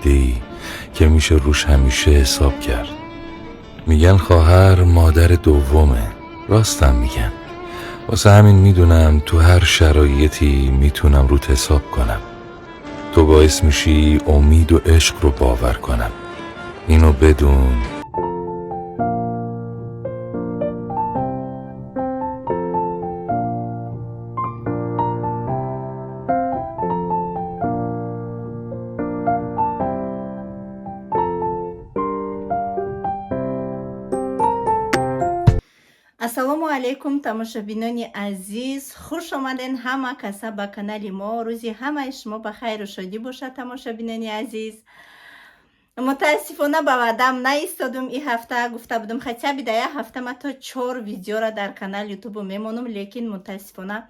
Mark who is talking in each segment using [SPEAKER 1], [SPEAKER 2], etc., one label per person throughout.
[SPEAKER 1] ای که میشه روش همیشه حساب کرد. میگن خواهر مادر دومه، راستم میگن. واسه همین میدونم تو هر شرایطی میتونم روت حساب کنم. تو باعث میشی امید و عشق رو باور کنم. اینو بدون.
[SPEAKER 2] Ассалому алайкум, тамошобинони азиз, хуш омаден ҳама каса ба канали мо. Рӯзи ҳамаи шумо ба хайру шодӣ бошад, тамошобинони азиз. Мутаассифона, ба ваъдам наистодум. И ҳафта гуфта будум, хотя бы да як ҳафта ма то чор видеора дар канал Ютубу мемонум, лекин мутаассифона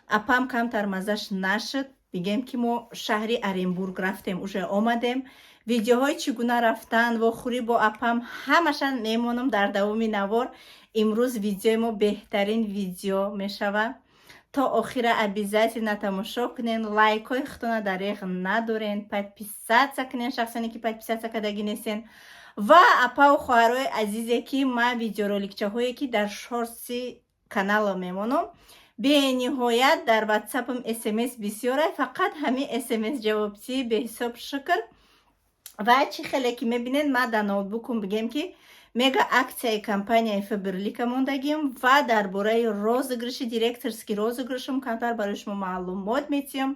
[SPEAKER 2] апам камтар маззаш нашуд. Бигем, ки мо шаҳри Оренбург рафтем, уже омадем. Видеоҳои чӣ гуна рафтан, вохӯрӣ бо апам, ҳамашан мемонам дар давоми навор. Имрӯз видеои мо беҳтарин видео мешавад. То охира обязательно тамошо кунен, лайкҳои худтона дареғ надорен, подписаться кунен, шахсоне ки подписаться кардагӣ нестен. Ва апаву хоҳарои азизе, ки ман видеороликчаҳое, ки дар шортси канало мемонам, бениҳоят дар ватсапам смс бисёра, фақат ҳамин смс ҷавобтӣ, беҳисоб шукр. Ва чӣ хеле ки мебинед, ман дар ноутбукум, бигем, ки мега акцияи компанияи Фаберлика мондагим ва дар бораи розыгрыши, директорский розыгрышам камтар барои шумо маълумот метиҳам.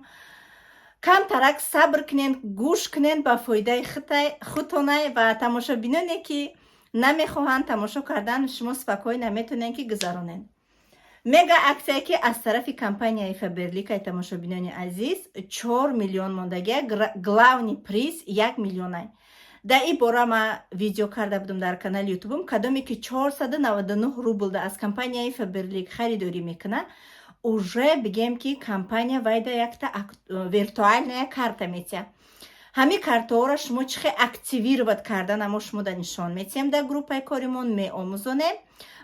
[SPEAKER 2] Камтарак сабр кунен, гӯш кунен, ба фоидаи худтонай. Ва тамошобиноне, ки намехоҳанд тамошо кардан, шумо спокойно метавонед, ки гузаронед. Мега аксия, ки аз тарафи компанияи Фаберликаи, тамошобинони азиз, 4 миллион мондагия, главный приз 1 миллионай. Дар ин бора ма видео карда будам дар канали Ютубум. Кадоме ки 499 рублда аз компанияи Фаберлик харидорӣ мекунад, уже, бигем, ки компания вайда якта виртуальная карта метиҳад. Ҳамин картаҳоро шумо чӣ хел активировать кардан, амо шумо да нишон метиҳем, дар группаи коримон меомӯзонем.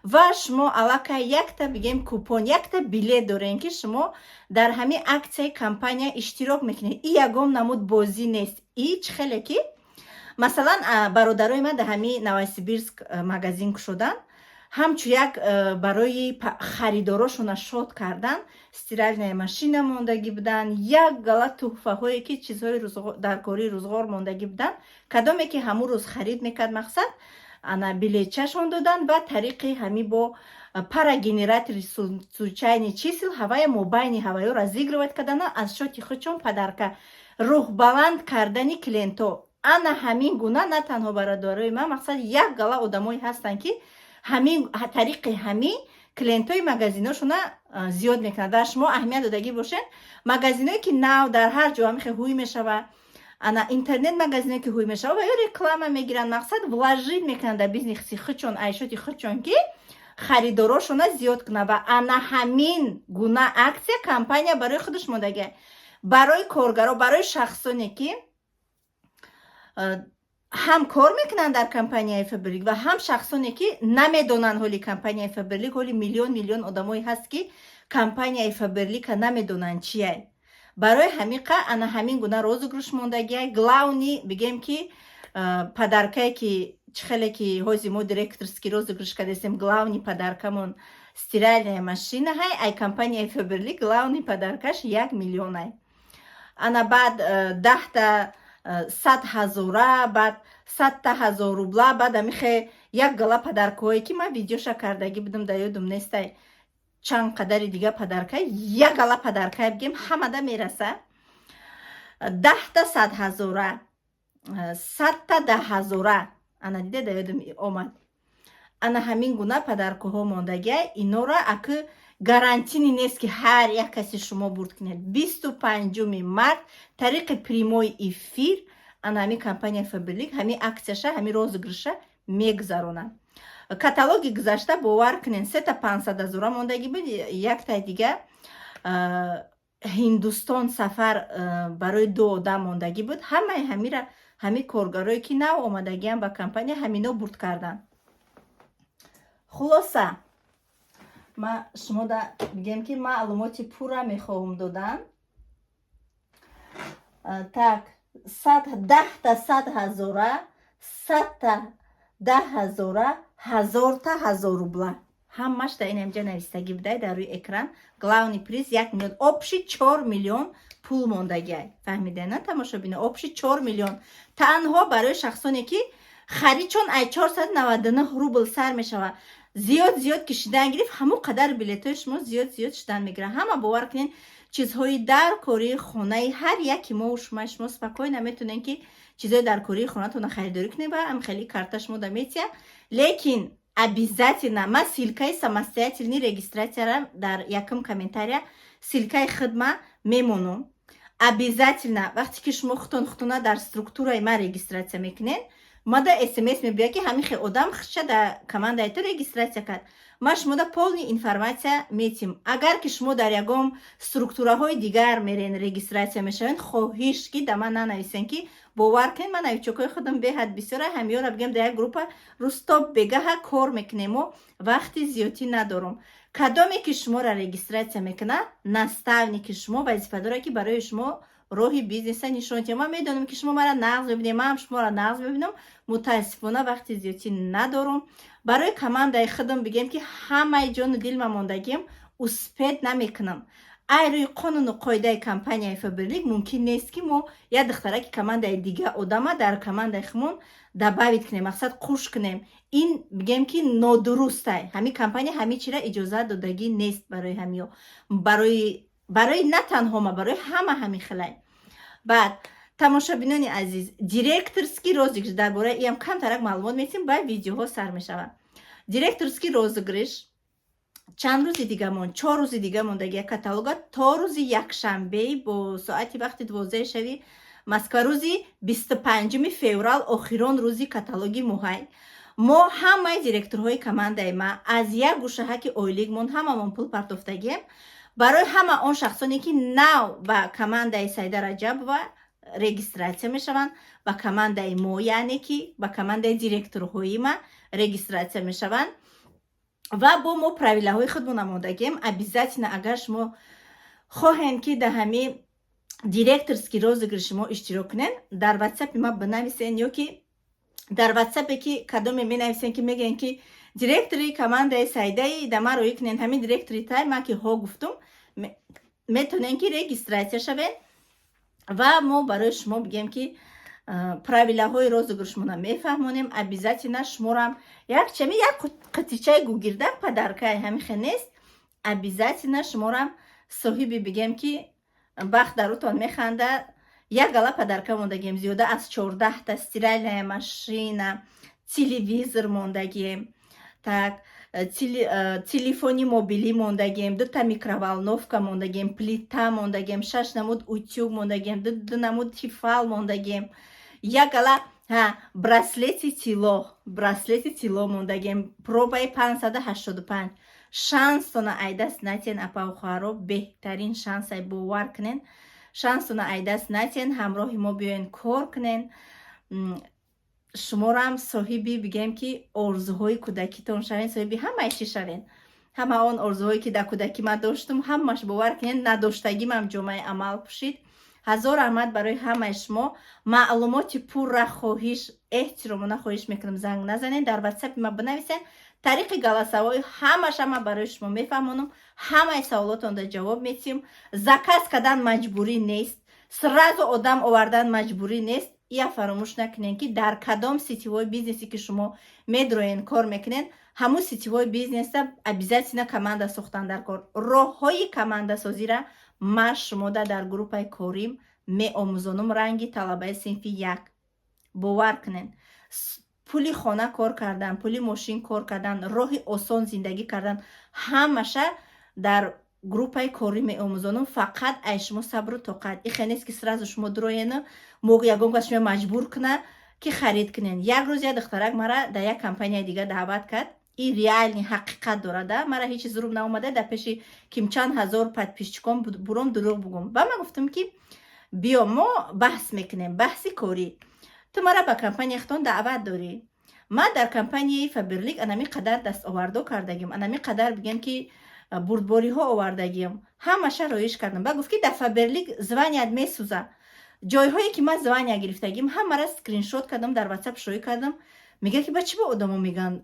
[SPEAKER 2] Ва шумо аллакай якта, бигем, купон, якта билет дорем, ки шумо дар ҳамин аксияи компания иштирок мекунед. И ягон намуд бозӣ нест. И чӣ хеле ки, масалан, бародарои ман дар ҳамин Новосибирск магазин кушодан, ҳамчу як барои харидорошона шод кардан стиральная машина мондагӣ буданд, як гала туҳфаҳое, ки чизҳои дар кори рӯзғор мондагӣ буданд. Кадоме ки ҳамун рӯз харид мекард, мақсад, ана билетчашон доданд ва тариқи ҳами бо парагенератори случайный чисел ҳавая мобайни ҳаваё разыгрывать кардана, аз счёти худшон подарка, рӯҳбаланд кардани клиентҳо. Ана ҳамин гуна на танҳо бародарои ман, мақсад, як гала одамое ҳастанд, ки ҳамин тариқи ҳамин клиентҳои магазиношона зиёд мекунад. Ва шумо аҳамият додагӣ бошед, магазиное ки нав дар ҳар ҷо ҳамихе ҳуй мешава, ана интернет магазиное ки ҳуй мешава, ва ё реклама мегиранд, мақсад, вложить мекунанд дар бизнеси худшон, ай счёти худшон, ки харидорошона зиёд кунад. Ва ана ҳамин гуна аксия компания барои худаш мондагия, барои коргаро, барои шахсоне ки ҳам кор мекунанд дар компанияи Фаберлик ва ҳам шахсоне ки намедонанд ҳоли компанияи Фаберлик. Ҳоли миллион миллион одамое ҳаст, ки компанияи Фаберлика намедонанд чияй. Барои ҳамин қа ана ҳамин гуна розыгрыш мондагия. Главный, бигем, ки подаркае, ки чӣ хеле ки ҳози мо директорский розыгрыш кардастем, главный подаркамон стиральная машина ҳай ай компанияи Фаберлик, главный подаркаш 1 миллионай. Ана баъд 10-та 100 ҳазора, баъд 100-та 1000 рубла, баъд амихе як гала подаркаҳое, ки ман видеоша кардагӣ будам, дар ёдум нестай чанд қадари дига подарка, як гала подарка, бигем, ҳамада мераса. 10-та 100 ҳазора, 100-та 10 ҳазора, ана дида, дар ёдум омад. Ана ҳамин гуна подаркаҳо мондагия. Инора акы гарантини нест, ки ҳар як каси шумо бурд кунед. 25-уми март тариқи прямой эфир ана ҳамин компания Фаберлик ҳамин аксияша, ҳамин розыгрыша мегузаронад. Каталоги гузашта, бовар кунед, сета 500 ҳазора мондагӣ буд, яктай дига Ҳиндустон сафар барои ду одам мондагӣ буд. Ҳамаи ҳамира ҳамин коргарое, ки нав омадагиам ба компания, ҳамино бурд карданд. Хулоса, ма шумода бигем, ки маълумоти пурра мехоҳам додан. Так. Сад 10-та 100 ҳазора, 100-та 10 ҳазора, 1000-та 1000 рубла. Ҳамаш дар ин ҳамҷа навистагӣ будай дар рӯи экран. Главный приз 1 миллион, общий 4 миллион пул мондагиай. Фаҳмида на, тамошобино? Общий 4 миллион танҳо барои шахсоне, ки харид, чун ай 499 рубл сар мешавад. Зиёд зиёд ки шидан гирифт, ҳамон қадар билетҳои шумо зиёд зиёд шидан мегиранд. Ҳама, бовар кунед, чизҳои дар кории хонаи ҳар яки мо шума, шумо спокойно метонед, ки чизҳои дар кории хонатонро харидорӣ кунед ва ам хеле карта шумо да метия. Лекин обязательно ман ссылкаи самостоятельный регистрацияра дар якум комментария, ссылкаи хидма мемонам. Обязательно вақте ки шумо худтон худтона дар структураи ман регистрация мекунед, мада СМС мебиёд, ки ҳамин хел одам худша дар командаи ту регистрация кард. Ма шумода полный информация метим. Агар ки шумо дар ягон структураҳои дигар мерен, регистрация мешавед, хоҳиш, ки да ман нанависен, ки бовар кунед, ман новичокҳои худам беҳад бисёра. Ҳамёра бигем, дар як группа рӯз то бегаҳа кор мекунему, вақти зиёдтӣ надорум. Кадоме ки шуморо регистрация мекунад, наставники шумо вазифа дорад, ки барои шумо роҳи бизнеса нишон диҳад. Ман медонам, ки шумо мара нағз мебинед, манам шуморо нағз мебинам. Мутаассифона, вақти зиёдтӣ надорум. Барои командаи худам бигем, ки ҳамаи ҷону дилма мондагиам, успеть намекунам. Ай рӯи қонуну қоидаи компанияи Фаберлик мумкин нест, ки мо як духтараки командаи дига одама дар командаи худмон добавить кунем, мақсад қуш кунем. Ин бигем, ки нодурустай. Ҳамин компания ҳамин чира иҷозат додагӣ нест барои ҳамиё, барои на танҳо ма, барои ҳама ҳамин хелай. Баъд, тамошобинони азиз, директорский розыгрыш, дар бораи иам камтарак маълумот метим, ба видеоҳо сар мешавад. Директорский розыгрыш чанд рӯзи дига монд? 4 рӯзи дига мондагия каталога, то рӯзи якшанбеи бо соати вақти 12 шави Москва, рӯзи 25-уми феврал, охирон рӯзи каталоги моҳай. Мо ҳамаи директорҳои командаи ма аз як гӯшаҳаки ойликмон ҳамамон пул партофтагием барои ҳама он шахсоне, ки нав ба командаи Саида Раҷабова регистрация мешаванд, ба командаи мо, яъне ки ба командаи директорҳои ма регистрация мешаванд. Ва бо мо правилаҳои худмон мондагием. Обязательно, агар шумо хоҳем, ки дар ҳамин директорский розыгрыши мо иштирок кунед, дар ватсапи ма бинависен ё ки дар ватсапе, ки кадоме менависен, ки мегӯен, ки директори командаи Саидаи да ма роӣ кунен, ҳамин директори тай ма ки ҳо гуфтум, метавонем, ки регистрация шавед ва мо барои шумо бигем, ки правилаҳои розыгрышмона мефаҳмонем. Обязательно шуморам як чами, як қитичаи гугирда подаркаи ҳамихе нест. Обязательно шуморам соҳиби, бигем, ки бахт дарутон механда. Як гала подарка мондагием, зиёда аз 14-та стиральная машина, телевизор мондагием, так, телефони мобилӣ мондагием, дута микроволновка мондагием, плита мондагием, шаш намуд утюг мондагием, ду намуд Тефал мондагием, як гала ҳа браслети тилло мондагием, пробаи 585. Шансона айдаст натен, апау хоҳаро, беҳтарин шансай, бовар кунен. Шансона айдаст натен, ҳамроҳи мо биёен, кор кунен. Шуморам соҳиби, бигем, ки орзуҳои кӯдакитон шавен, соҳиби ҳамаи чӣ шавен. Ҳама он орзуҳое, ки дар кӯдакӣ ман доштум, ҳамаш, бовар кунед, надоштагимам ҷомаи амал пӯшид. Ҳазор раҳмат барои ҳамаи шумо. Маълумоти пурра, хоҳиш, эҳтиромона хоҳиш мекунам, занг назанед, дар ватсапи ма бинависен. Тариқи голосовой ҳамаша ман барои шумо мефаҳмонам, ҳамаи саволотонда ҷавоб метиҳам. Заказ кардан маҷбурӣ нест, сразу одам овардан маҷбурӣ нест. Я фаромӯш накунед, ки дар кадом сетевой бизнесе ки шумо медроен, кор мекунед, ҳамун сетевой бизнеса обязательно команда сохтан дар кор. Роҳҳои командасозира ма шумода дар группаи корим меомӯзонам, ранги талабаи синфи як. Бовар кунед, пули хона кор кардан, пули мошин кор кардан, роҳи осон зиндагӣ кардан, ҳамаша дар группаи корӣ меомӯзонам. Фақат ай шумо сабру тоқат. Ихе нест, ки сразу шумо дуроену мо ягон кас шумо маҷбур куна, ки харид кунен. Як рӯз як духтарак мара дар як компанияи дига даъват кард. И реальный ҳақиқат дорада, мара ҳеҷ зурум наомада, дар пеши ким чанд ҳазор подписчикон буром дурӯғ бугум. Ба ман гуфтам, ки биё, мо баҳс мекунем, баҳси корӣ. Ту мара ба компания худтон даъват дорӣ. Ман дар компанияи Фаберлик анами қадар дастовардо кардагим, анами қадар, бигем, ки бурдбориҳо овардагиам, ҳамаша роиш кардам. Ба гуфт, ки дар Фаберлик званият месӯза. Ҷойҳое ки ман звания гирифтагим, ҳамара скриншот кардам, дар Ватсап шоӣ кардам. Мега, ки ба чӣ ба одамо меган,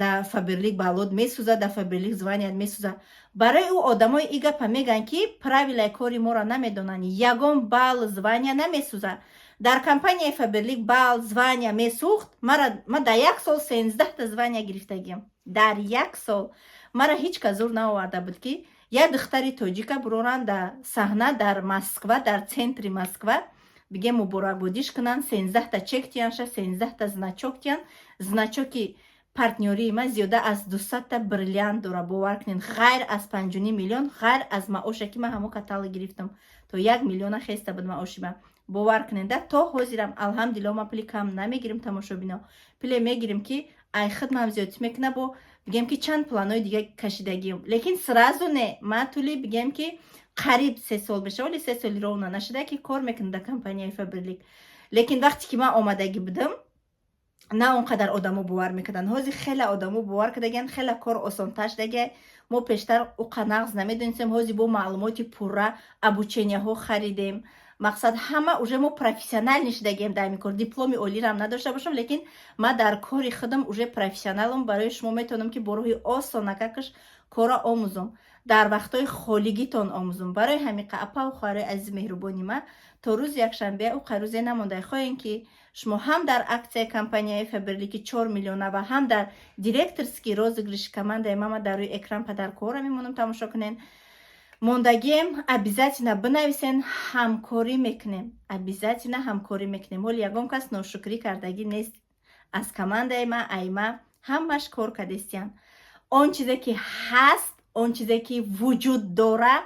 [SPEAKER 2] да Фаберлик баллот месӯзад, да Фаберлик званият месӯзад? Барои ӯ одамои и гапа меган, ки правилаи кори моро намедонанд. Ягон балл, звания намесӯзад дар компанияи Фаберлик. Балл, звания месӯхт, ма дар як сол 13та звания гирифтагим. Дар як сол мара ҳеҷ кас зур наоварда буд, ки як духтари тоҷика буроранд дар саҳна, дар Москва, дар центри Москва, бигем, муборакбодиш кунанд, 13та чек тиянша, 13та значок тиян. Значоки партнёрии ман зиёда аз 200та бриллиант дора, бовар кунед, ғайр аз 5,5 миллион, ғайр аз маоше, ки ман ҳамо каталог гирифтам, то 1 миллиона хеста буд маоши ман, бовар кунед. Да, то ҳозирам, алҳамдулилло, ман пули кам намегирим, тамошобино. Пуле мегирим, ки ай хидмам зиёдтӣ мекуна. Бо бигем, ки чанд планҳои дига кашидагием, лекин сразу не. Ман тӯли, бигем, ки қариб 3 сол мешава, вале 3 соли ровно нашуда, ки кор мекунам дар компанияи Фаберлик. Лекин вақте ки ман омадагӣ будам, на он қадар одамо бовар мекарданд. Ҳозир хеле одамо бовар кардагианд, хеле кор осонтар шудагия. Мо пештар уқа нағз намедонистем, ҳозир бо маълумоти пурра, обученияҳо харидем. Мақсад, ҳама уже мо профессионал шудагием дар ин кор. Дипломи олирам надошта бошам, лекин ман дар кори худам уже профессионалам. Барои шумо метавонам, ки бо роҳи осонакакаш кора омӯзам, дар вақтҳои холигитон омӯзам. Барои ҳамин, апаву хоҳарои азизи меҳрубони ман, то рӯзи якшанбе уқа рӯзе намонда. Хоҳем, ки шумо ҳам дар аксияи компанияи Фаберлики 4 миллиона ва ҳам дар директорский розыгрыши командаи мама дар рӯи экран подаркҳоро мемонам, тамошо кунед. Мондагием, обязательно бинависен, ҳамкорӣ мекунем, обязательно ҳамкорӣ мекунем. Ҳоли ягон кас ношукрӣ кардагӣ нест аз командаи ма, айма ҳамаш кор кардестиян. Он чизе ки ҳаст, он чизе ки вуҷуд дора,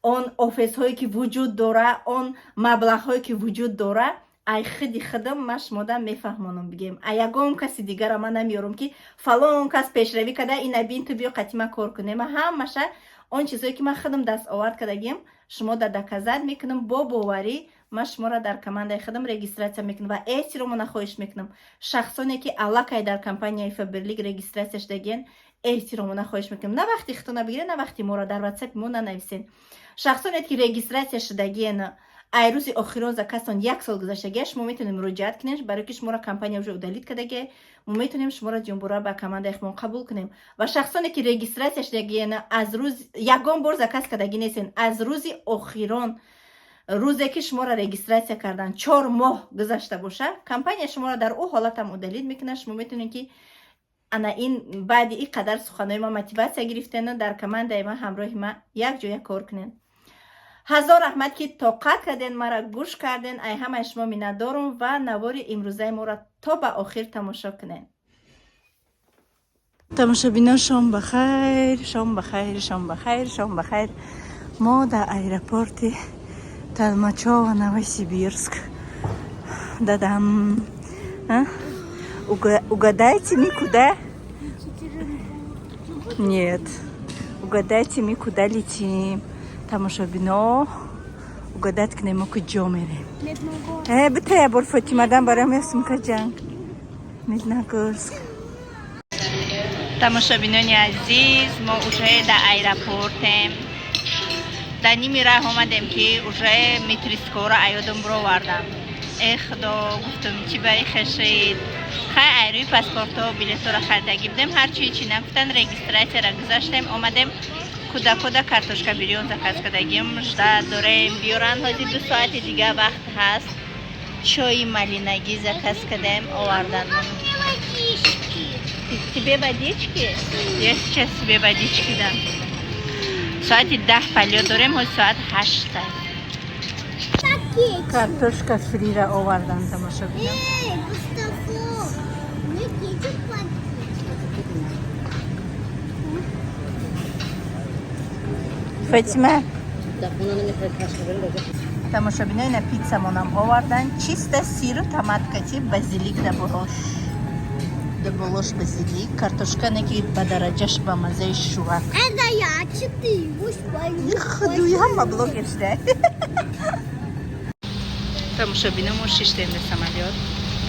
[SPEAKER 2] он офисҳое ки вуҷуд дора, он маблағҳое ки вуҷуд дора, ай хиди хидам ман шумода мефаҳмонам, бигем. А ягон каси дигара ман намеёрам, ки фалон кас пешравӣ карда, ина бин, ту биё қатӣ ман кор кунем. Ҳамаша он чизое ки ман худам даст овард кардагим, шумо да доказать мекунам. Бо боварӣ ман шуморо дар командаи худам регистрация мекунам ва эҳтиромона хоҳиш мекунам, шахсоне ки аллакай дар компанияи Фаберлик регистрация шудагиен, эҳтиромона хоҳиш мекунам, на вақти худтона бигиред, на вақти моро дар Ватсапи мо нанависен. Шахсоне ки регистрация шудагиен, ай рӯзи охирон заказтон як сол гузаштагия, шумо метавонед муроҷиат кунед, барои ки шуморо компания уже удалить кардагия. Мо метавонем шуморо ҷумбура ба командаи худмон қабул кунем. Ва шахсоне ки регистрация шудагиен, аз рӯз ягон бор заказ кардагӣ нестен, аз рӯзи охирон рӯзе ки шуморо регистрация кардан 4 моҳ гузашта боша, компания шуморо дар ӯ ҳолатам удалить мекунад. Шумо метавонед, ки ана ин баъди ин қадар суханои ман мотивация гирифтену дар командаи ман ҳамроҳи ман як ҷоя кор кунед. Ҳазор раҳмат, ки тоқат карден, мара гӯш карден. Ай ҳамаи шумо миннатдорум ва навори имрӯзаи моро то ба охир тамошо кунед. Тамошобино, шом бахайр, шом бахайр, шом бахайр, шом бахайр. Мо дар аэропорти Толмачево, Новосибирск. Дадам, угадайте, мы куда? Нет, угадайте, мы куда летим? Тамошобино, угадать кунем, мо куҷо мерем? Битая бор Фотимадан барам я сумка ҷанг. Медногорск. Тамошобинони азиз, мо уже дар аэропортем. Дар ними раҳ омадем, ки уже метрискора аёдам бировардам. Э худо, гуфтум, чӣ ба хешид. Хай, айрӯи паспортҳо билетҳоро харидагӣ будем, ҳарчи чӣ нагуфтан, регистрацияра гузаштем, омадем. Кӯдакода картошка бирён заказ кардагим, ждать дорем, биёранд. Ҳозир 2 соати дига вақт ҳаст. Чои малинагӣ заказ кардем, овардан. Тебе водички? Я сейчас тебе водички дам. Соати 10 полёт дорем, ҳоз соат 8-та. Картошка фрира овардан, тамошобинам.
[SPEAKER 3] Эй, Мустафа, мне кетчуп пакет.
[SPEAKER 2] Фатима, тамошобино, ина пиццамонам овардан, чисто сиру томат кати, базилик да болош, да болош базилик, картошка неки ба дараҷаш, ба мазаи шувак.
[SPEAKER 3] Это я четыре.
[SPEAKER 2] Худуи ҳама блогер шуда. Тамошобино, мо шиштем дар самолёт.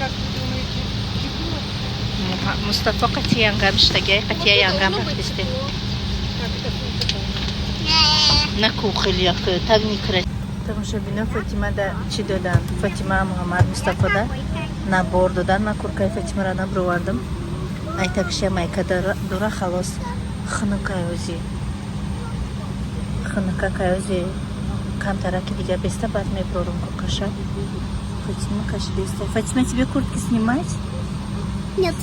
[SPEAKER 4] Как вы думаете, тепло?
[SPEAKER 2] Мустафо қати янгам шитагай, қатия янгам рафтистем.
[SPEAKER 4] Как это сумка?
[SPEAKER 2] На кухоль, так некрасиво. Тамошобино, Фотима да чӣ додан? Фотима, Муҳаммад, Мустафода набор додан. Ман куркаи Фотимаро набировардам. Айтакша майка дора, халос, хунукай ози. Хунука кай ози, камтараки дига беста, баъд меброрум куркаша. Фотима кашидеста. Фотима, тебе куртки снимать?
[SPEAKER 3] Нет.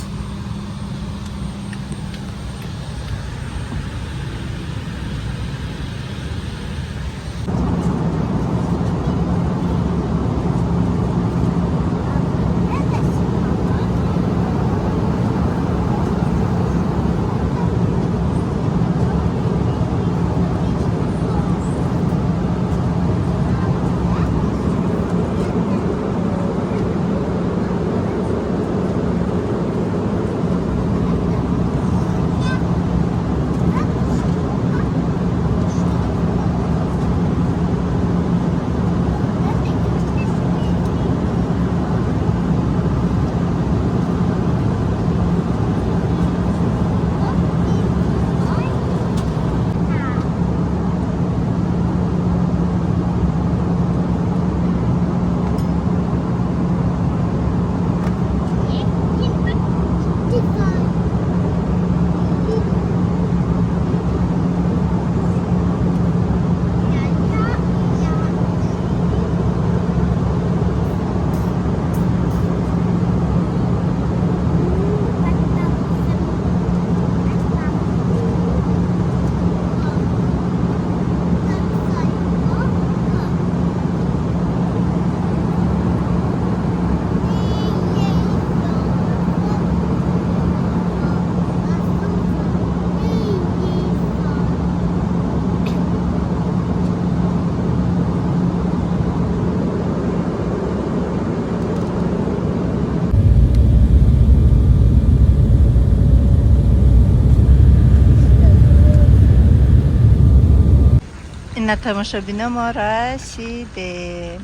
[SPEAKER 2] Ина, тамошобино, мо расидем.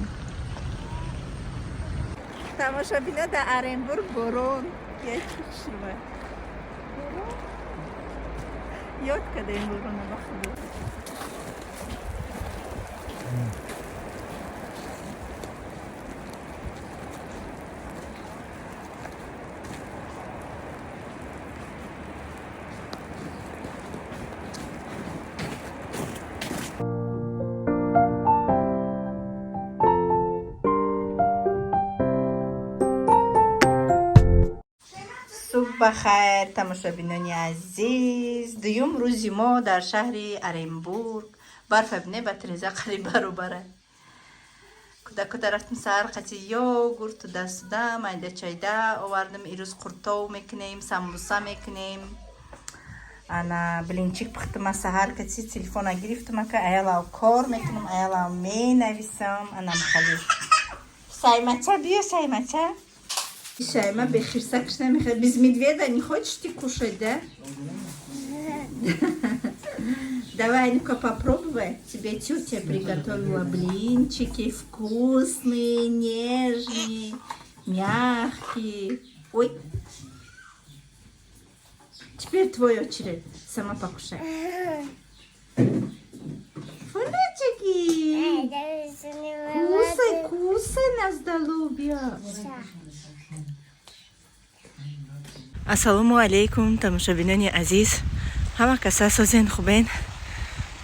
[SPEAKER 2] Тамошобино, дар Оренбург борон яки хушрӯа. Ёд кадаем борона, ба худо. Субҳ бахайр, тамошобинони азиз. Дуюм рӯзи мо дар шаҳри Оренбург. Барфа бине, ба тиреза қариб баробара. Кӯдакода рафтем саҳар қати йогурту дастуда, майда чайда овардам. Ирӯз қуртов мекунем, самбуса мекунем. Ана, блинчик пухтама саҳар кати. Телефона гирифтам, ака аялав кор мекунам, аялав менависам. Анам хали. Саймача, биё, Саймача. Шайма бехирсакш намехоҳад. Без медведа не хочешь ты кушать, да? Давай, ну-ка попробуй. Тебе тетя приготовила блинчики вкусные, нежные, мягкие. Ой. Теперь твой очередь. Сама покушай. Фунечки. Кусай, кусай на здоровье. Ассалому алейкум, тамошобинони азиз, ҳама каса созен, хубен?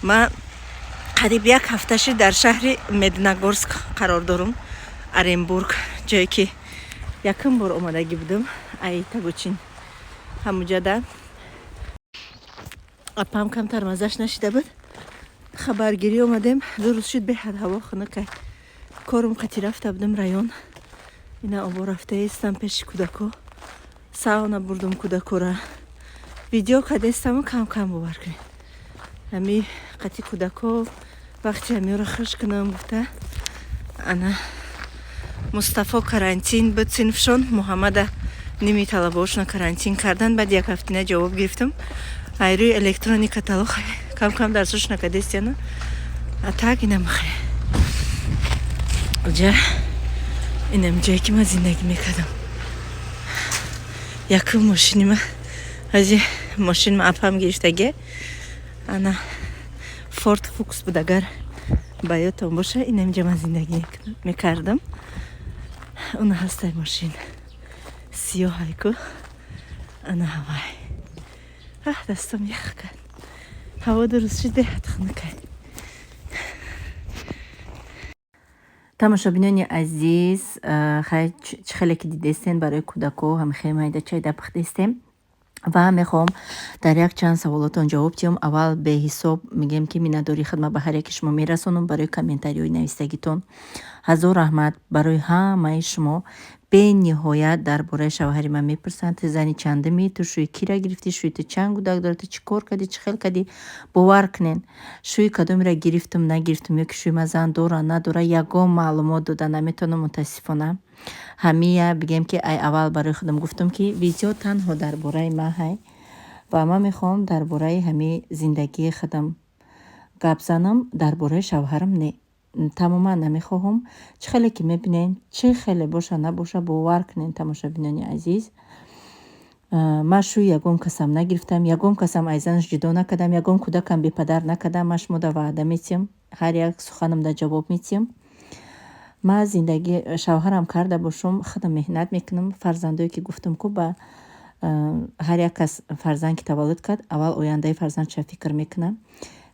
[SPEAKER 2] Ман қариб як ҳафташи дар шаҳри Медногорск қарор дорум, Оренбург, ҷое ки якум бор омадагӣ будум ай Тагучин. Ҳамуҷада апам камтар маззаш нашида буд, хабаргирӣ омадем. 2 рӯз шуд, беҳад ҳаво хунука. Корум қати рафта будем район. Ина обо рафтаистам пеши кӯдако. Сауна бурдум кӯдакора. Видео кадестаму кам кам, бовар кунед. Ҳами қати кӯдако вақти ҳамиёро хирш кунам гуфта. Ана, Мустафо карантин буд, синфшон. Муҳаммада ними талабаошона карантин кардан. Баъд як ҳафтина ҷавоб гирифтам айрӯи электронный каталог. Кам кам дарсош накадестияна. А так инамхе ҷа, инам ҷое ки ман зиндагӣ мекардам. Якум мошинима, ҳази мошин ма апам гирифтаге. Ана, Форд Фокус буд, агар Ба ёдтон боша, инамиҷа ман зиндагӣ мекардам. Уна ҳастай мошин сиёҳайку, ана ҳавай. Аҳ, дастом ях кард. Ҳаво дуруст шуд, беҳад хунукай. Тамошобинони азиз, хай, чӣ хеле ки дидестен, барои кӯдако ҳамихе майда чайда пухтестем ва мехоҳам дар як чанд саволотон ҷавоб диҳам. Аввал беҳисоб мегӯем, ки миннатдории худма ба ҳар яке шумо мерасонам барои комментариҳои навистагитон. Ҳазор раҳмат барои ҳамаи шумо. Бениҳоят дар бораи шавҳари ман мепурсанд: ту зани чандумӣ, ту шӯи кира гирифтӣ, шӯи ту чанд кӯдак дорад, ту чӣ кор кардӣ, чӣ хел кардӣ? Бовар кунед, шӯи кадомеро гирифтум, нагирифтум ё ки шӯи ман зан дора, надора, ягон маълумот дода наметавонам, мутаассифона. Ҳамия бигем, ки ай аввал барои худам гуфтам, ки видео танҳо дар бораи ман ҳай ва ман мехоҳам дар бораи ҳамин зиндагии худам гап занам, дар бораи шавҳарам не, тамоман намехоҳам. Чӣ хеле ки мебинед, чӣ хеле боша набоша, бовар кунед, тамошобинони азиз, ман шӯи ягон касам нагирифтам, ягон касам аз занаш ҷудо накардам, ягон кӯдакам бепадар накардам. Ман шумода ваъда метиҳам, ҳар як суханамда ҷавоб метиҳам. Ман зиндагӣ шавҳарам карда бошум, худам меҳнат мекунам. Фарзандое ки гуфтам ку, ба ҳар як кас фарзанд ки таваллуд кард, аввал ояндаи фарзандша фикр мекунам.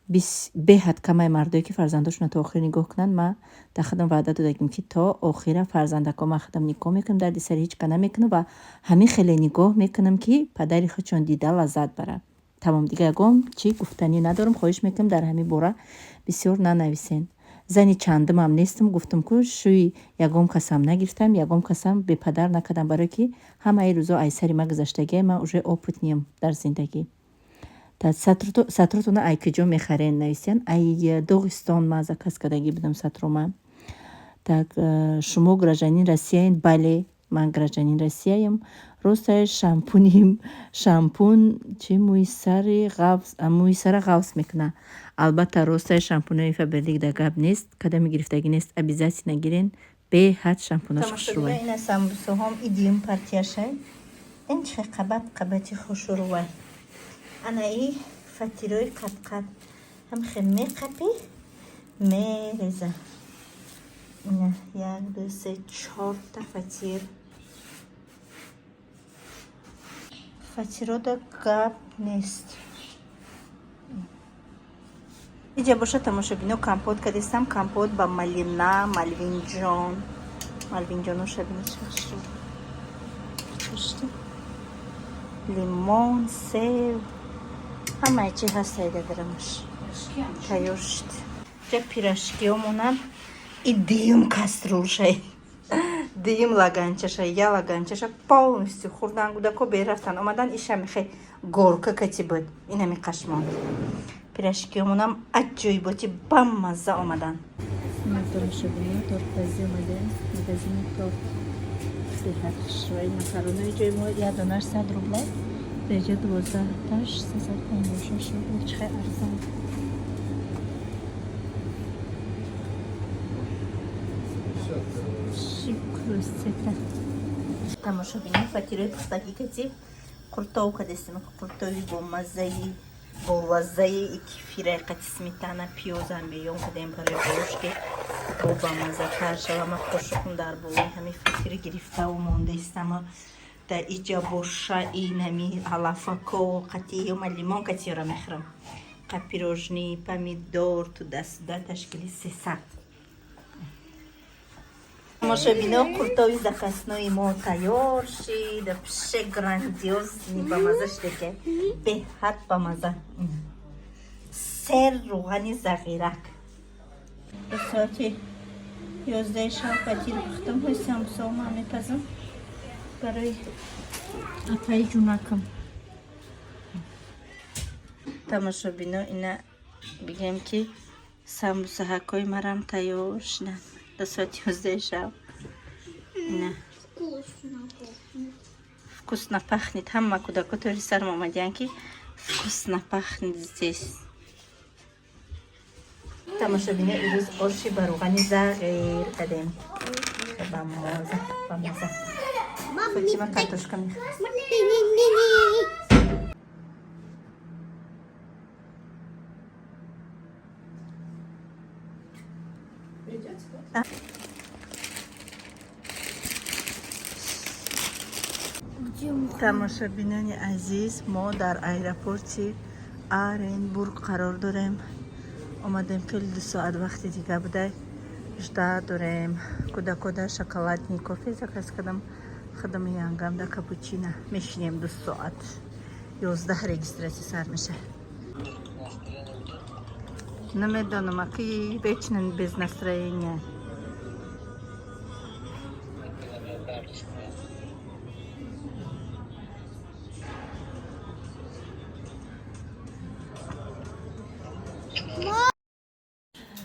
[SPEAKER 2] Беҳад камай мардое ки фарзандошонро то охир нигоҳ кунанд. Ман дар худам ваъда додагим, ки то охира фарзандако ман худам нигоҳ мекунам, дарди сари ҳеҷ ка намекунам ва ҳамин хеле нигоҳ мекунам, ки падари худшон дида лаззат барад. Тамом, дига ягон чӣ гуфтанӣ надорам. Хоҳиш мекунам, дар ҳамин бора бисёр нанависен. Зани чандумам нестам, гуфтам ку, шӯи ягон касам нагирифтам, ягон касам бепадар накардам, барое ки ҳамаи рӯзо ай сари ман гузаштагия, ман уже опытный ам дар зиндагӣ. Сатротона ай куҷо мехарен, нависиян. Ай Доғистон ман заказ кардагӣ будам сатрома. Так, шумо гражданин Россияен? Бале, ман гражданин Россияем. Росташ, шампуним, шампун чи мӯи сари ғафз, мӯи сара ғафз мекунад? Албатта, росташ, шампунои Фаберлик дар гап нест, кадами гирифтагӣ нест, обязательно гирен, беҳад шампунош хушрӯвай. Ина самбусоҳом идиюм партияшай, ин чӣ қабат қабати хушрӯвай. Ана и фатирои қадқад ҳамхе меқапӣ, мереза. Ина як, ду, се, чорта фатир. Фатирода гап нест. Иҷа боша, тамошобино, компот кардистам, компот ба малина, малвинҷон. Малвинҷоноша бини, чашти лимон, сев, ҳамаи чи ҳастайда дарамаш. Тайёр шуд. Ҷа пирожки омонам, и дуюм кастрюль шай, дуюм лаганчаша, я лаганчаша полностью хӯрдан кӯдако, берафтан омадан. Иша михе горка кати буд, инами қашмон. Пирожки омонам аҷоиботи баммазза омадан. Тортпазӣ омадем, магазини торт беҳад хушрӯй. Макаронои ҷои мо як донаш 100 рублай, даҷа 12-таш 356 рубл. Чӣ хел арзон! Шикрусета. Тамошобинон, фатирои пухтагӣ кати қуртов кадестем, қуртови бомаззаи, болаззаи кефираи қати сметана, пиёзам беён кардем барои болошки бо бамаззатар шава. Ма қошуқм дар болои ҳамин фатири гирифтаву мондаистама. Дар иҷа боша инами алафако қати ёма лимон катиёра мехӯрам. Қа пирожни, помидор, туда-сюда, ташкили 300. Тамошобино, қуртови закаснои мо тайёр шид. Вообще грандиозный, бамаза шудеке, беҳад бамаза. Сер рӯғани зағирак. Ба соати 11 шаб фатир пухтам, ҳои самбусома мепазам барои апаи ҷунакам. Тамошобино, ина бигем, ки самбусаҳакҳои марам тайёр шуданд до соати 11 шаб. Ина.
[SPEAKER 3] Вкусно пахнет.
[SPEAKER 2] Вкусно пахнет. Ҳама кӯдако тори сарм омадиян, ки вкусно пахнет здесь. Тамошобино, ирӯз оши ба рӯғани зағир кардем. Бамаза, бамаза.
[SPEAKER 3] Мам,
[SPEAKER 2] Фатима картошка мехӯрад.
[SPEAKER 3] Не-не-не-не. Где муха?
[SPEAKER 2] Тамошобинони азиз, мо дар аэропорти Оренбург қарор дорем. Омадем, хеле 2 соат вақти дига будай, жда дорем. Кӯдакода шоколадный кофе заказ кардам, худам янгамда капучино. Мешинем 2 соат, 11 регистрация сар меша. Намедонам, аки вечно без настроения.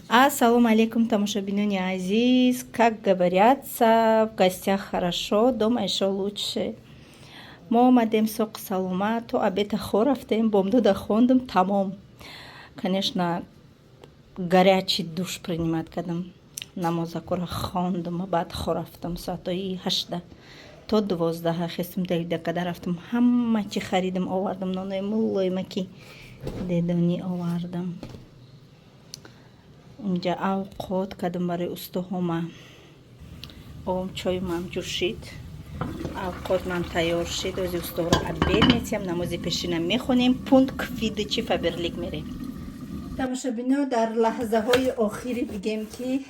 [SPEAKER 2] Ассалому алейкум, тамошобинони азиз. Как говорятся, в гостях хорошо, дома еще лучше. Мо омадем соқ саломат, то обеда хо рафтем, бомдода хондум, тамом. Конечно, горячий душ принимать кардам. Намозакора хондум, баъд хо рафтам соатҳои 8 то 12 хестум, давида када рафтам, ҳама чи харидам, овардам, нонои муллоима ки дедонӣ овардам. Инҷа авқот кардам барои устоҳома. Ом чоймам ҷӯшид, авқотмам тайёр шид. Ози устоҳро обед метиҳам, намози пешина мехонем, пункт выдачи Фаберлик мерем. Тамошобино, дар лаҳзаҳои охири бигем ки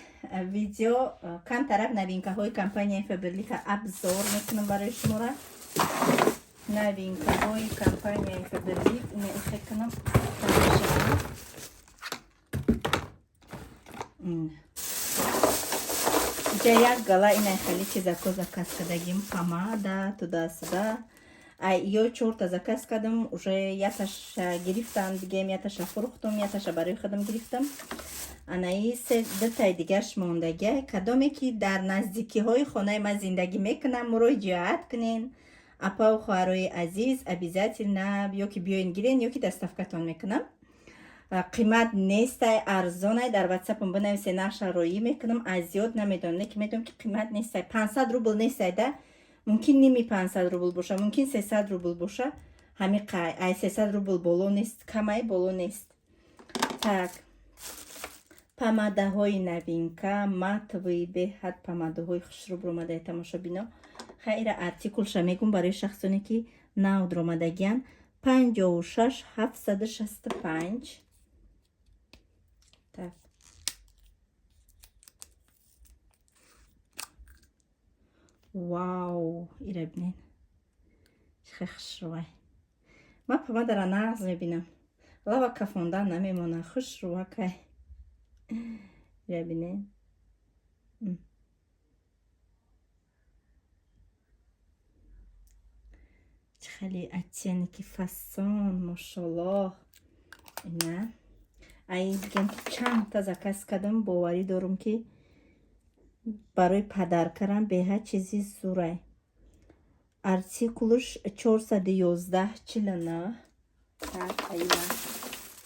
[SPEAKER 2] видео камтарак новинкаҳои компанияи Фаберлика обзор мекунам барои шумора. Новинкаҳои компанияи Фаберлик ина ихе кунам, тамошобино. Инҷа як гала ина хеле чизако заказ кардагим, помада, туда-сюда. Ай ё чорта заказ кардам, уже яташа гирифтам, бигем, яташа фурӯхтум, яташа барои худам гирифтам. Анаи се дутаи дигаш мондагия. Кадоме ки дар наздикиҳои хонаи ман зиндагӣ мекунам, муроҷиат кунен. Апаву хоҳарои азиз, обязательно ё ки биёен гирен, ё ки доставкатон мекунам. Қимат нестай, арзонай. Дар ватсапам бинависе, нархша роӣ мекунам. Аз ёд намедонам, не ки медонам ки қимат нестай, 500 рубл нестай да, мумкин ними 500 рубл боша, мумкин 300 рубл боша. Ҳами қай ай 300 рубл боло нест, камай боло нест. Так, помадаҳои новинка, матовый, беҳад помадаҳои хушрӯ омадаи, тамошобино. Хайра, артикулша мегум барои шахсоне ки нав омадагиян: 56765. Так, вау, ира бинен, хеле хушрӯвай. Ман помадара нағз мебинам, лава кафонда намемона, хушрӯвакай. Ира бинен. Чӣ хеле оттенки, фасон, мошаллоҳ. Ина ай бигем ки чандта заказ кардам, боварӣ дорум ки барои подаркарам беҳад чизи зурай. Артикулш 41149. Так, аина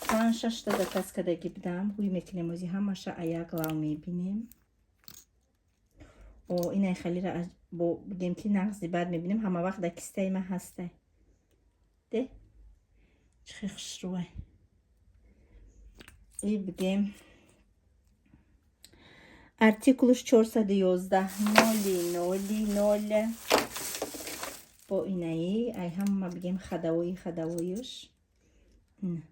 [SPEAKER 2] панҷ шашта заказ кардагӣ будам. Ҳуй мекунем, ози ҳамаша аяк лав мебинем. О, инай халира бо бигем ки нағзи баъд мебинем, ҳама вақт дар кистаи ман ҳастай. Де, чӣ хел хушрӯвай. И бигем артикулш 411 000. Бо инаи ай ҳама бигем хадавои хадавоюш. Ина.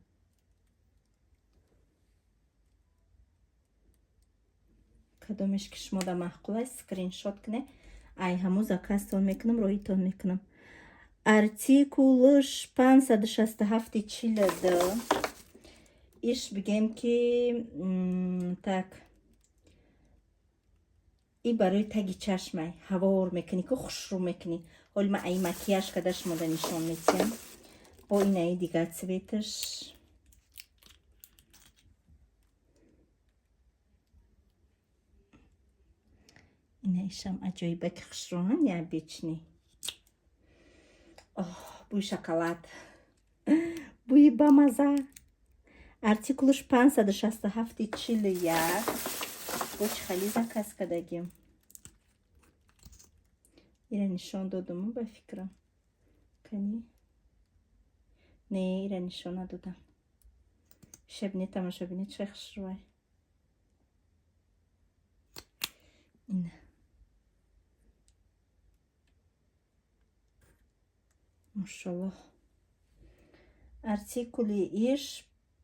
[SPEAKER 2] Кадомеш ки шумода маъқул аст, скриншот кунед, ай ҳамун заказтон мекунам, роҳитон мекунам. Артикулш 56742. Иш бигем ки так, и барои таги чашмай, ҳавор мекунӣ ку, хушрӯ мекунӣ. Ҳоли ман ай макияж карда шумода нишон медиҳам. Бо инаи дигар цветаш. Инаишам аҷоибаки хушрӯҳан, необычный. Оҳ, бӯи шоколад, бӯи бамаза. Артикулш 56741. Бо чӣ хали заказ кардагим, ира нишон додуму ба фикрам. Кани, не, ира нишон надодам. Шебне, тамошобине, чӣ хушрӯвай. Ина, мошаллоҳ. Артикули иш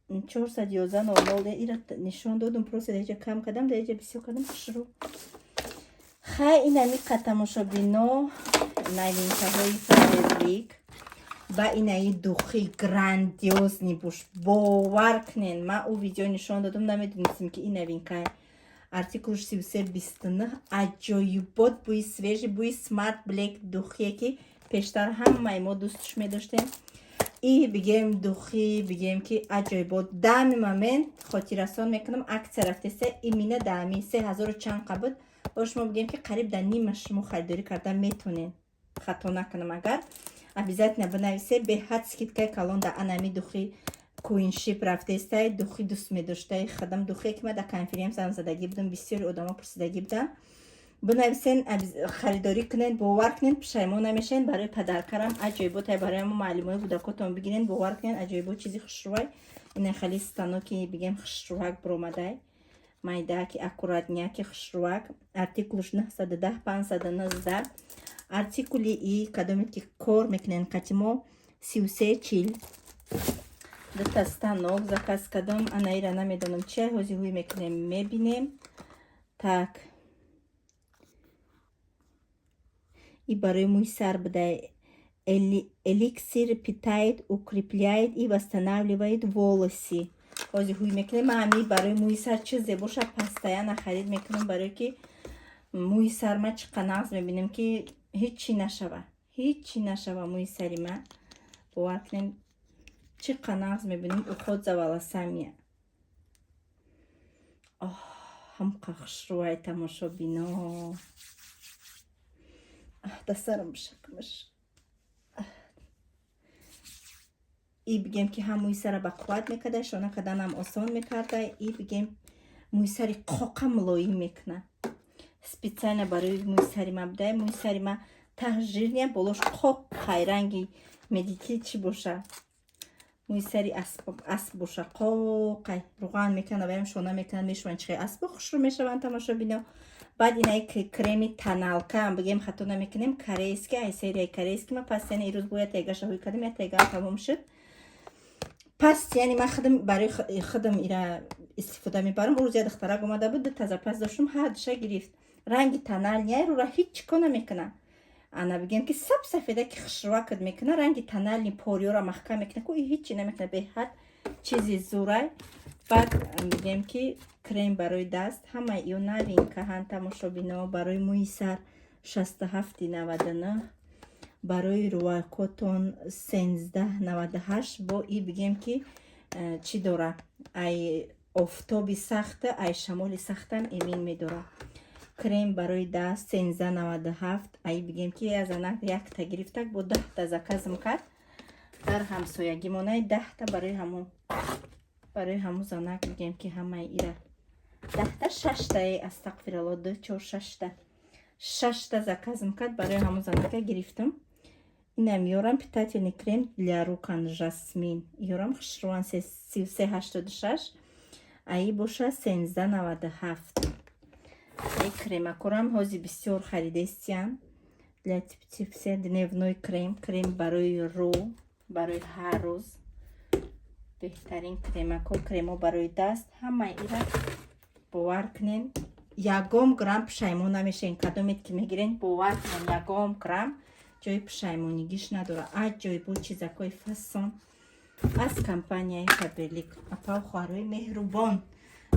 [SPEAKER 2] 411 00. Ира нишон додум, просто даиҷа кам кардам, даиҷа бисёр кардам. Хушрӯ. Хай, инами тамошобино, новинкаҳои Фаберлик ба инаи духи грандиозный буш. Бовар кунен, ман ӯ видео нишон додум, намедонистем, ки ин новинкае. Артикулш 3329. Аҷоибот бӯи свежий, бӯи Smart Black, духие ки пештар ҳамаи мо дӯстш медоштем. И бигем, духи, бигем, ки аҷоибот. Дами момент хотиррасон мекунам, акция рафтеса, имина дами 3000 чанд қабуд. Бо шумо бигем, ки қариб дар нима шумо харидорӣ карда метонен. Хато накунам агар, обязательно бинависе. Беҳад скидкаи калон да анами духи Queenship рафтестай. Духи дӯст медоштаи хадам, духе ки ман дар конференсиям задагӣ будам, бисёри одамо пурсидагӣ буданд. Бинависен, харидорӣ кунен. Бовар кунен, пушаймон намешавен. Барои подаркарам аҷоиботай, барои мо маълимои кӯдакотон бигирен. Бовар кунен, аҷоибот, чизи хушрӯвай. Ина хали станоки, бигем, хушрӯвак биромадай, майдаки, аккуратняки, хушрӯвак. Артикулш 910 519. Артикули и кадоме ки кор мекунен қати мо, 3340. Дута станок заказ кардам. Анаира намедонам чи, ҳози ҳуй мекунем, мебинем. Так, и барои мӯи сар будай. Эликсир питает, укрепляет и восстанавливает волосы. Ҳози ҳуй мекунем. Ман ҳами барои мӯи сар чизе боша, постоянно харид мекунам, барое ки мӯи сар ма чӣ нағз мебинем, ки ҳичи нашава, ҳичи нашава мӯи сари ма. Бовар кунем, чӣ нағз мебинем. Уход за волосами. Ҳамқа хушрӯвай, тамошобино. Дастарам бишакмаш. И бигем, ки ҳам мӯи сара ба қувват мекарда, шона карданам осон мекарда. И бигем, мӯи сари қоқа мулоим мекуна. Специально барои мӯи сари ма будай. Мӯи сари ма таҳ жирный, болош қоқ хайранги медики чӣ боша, мӯи сари асп боша, қоқай руған мекунад, ваям шона мекунад, мешуванд, чихе аспо хушрӯ мешаванд, тамошобино. Баъд инаи креми тоналкаам, бигем, хато намекунем, корейский, ай серияи корейский. Ма пас, яъне ирӯз бояд тегаша ҳуй кардам, я тегаам тамом шуд. Пас, яъне ман худам барои худам ира истифода мебарам. Рӯз я духтарак омада буд, дута запас доштум, ҳардуша гирифт. Ранги тональный рура ҳеҷ ко намекуна. Ана, бигем, ки саб сафеда ки хушрӯакат мекуна. Ранги тональный пориёра маҳкам мекуна ку, ҳичи намекуна. Беҳад чизи зурай. Баъд бигем, ки крем барои даст, ҳамаи ё новинка ҳан, тамошобино. Барои мӯи сар 67,99, барои рӯакотон 13,98. Бо и бигем, ки чӣ дора, ай офтоби сахта, ай шамоли сахтам эмин медора. Крем барои даст 13,97. Ай бигем, ки я занак якта гирифтак, бо 10-та заказм кард дар ҳамсоягӣ монаи. 10-та барои ҳамун занак, бигем, ки ҳамаи ира 10-та, шаштае, астағфиралло, ду, чор, шашта, шашта заказм кард, барои ҳамун занака гирифтам. Инам ёрам, питательный крем для рук жасмин, ёрам хушрӯан, 33,86, аи боша 13,97. Ай кремакорам ҳози бисёр харидестиям. Для типсе дневной крем, крем барои рӯ, барои ҳар рӯз беҳтарин кремако, кремо барои даст, ҳамаи ира. Бовар кунен, ягон грамм пушаймон намешавен. Кадомет ки мегирен, бовар кунен, ягон грамм ҷои пушаймонигиш надора. Аҷоибо чизакҳои фасон аз компанияи Фаберлик. Апау, хоҳарои меҳрубон,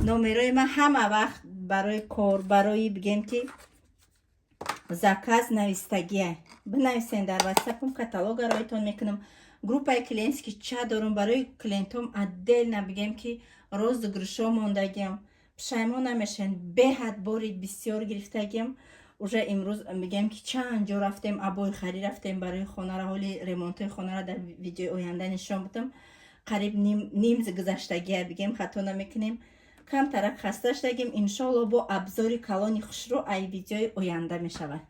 [SPEAKER 2] номерои ман ҳама вақт барои кор, барои, бигем, ки заказ навистагия. Бинависен дар ватсапам, каталога роитон мекунам. Группаи клиентский чат дорум, барои клиентом отдельно, бигем, ки розыгрышо мондагиам. Пушаймон намешавен. Беҳад бори бисёр гирифтагиам. Уже имрӯз, бигем, ки чанд ҷо рафтем, обои харид рафтем барои хонара. Ҳоли ремонтҳои хонара дар видеои оянда нишон будам. Қариб ним гузаштагия, бигем, хато намекунем. Камтарак хаста шудагим. Иншоалло, бо абзори калони хушрӯ ай видеои оянда мешавад.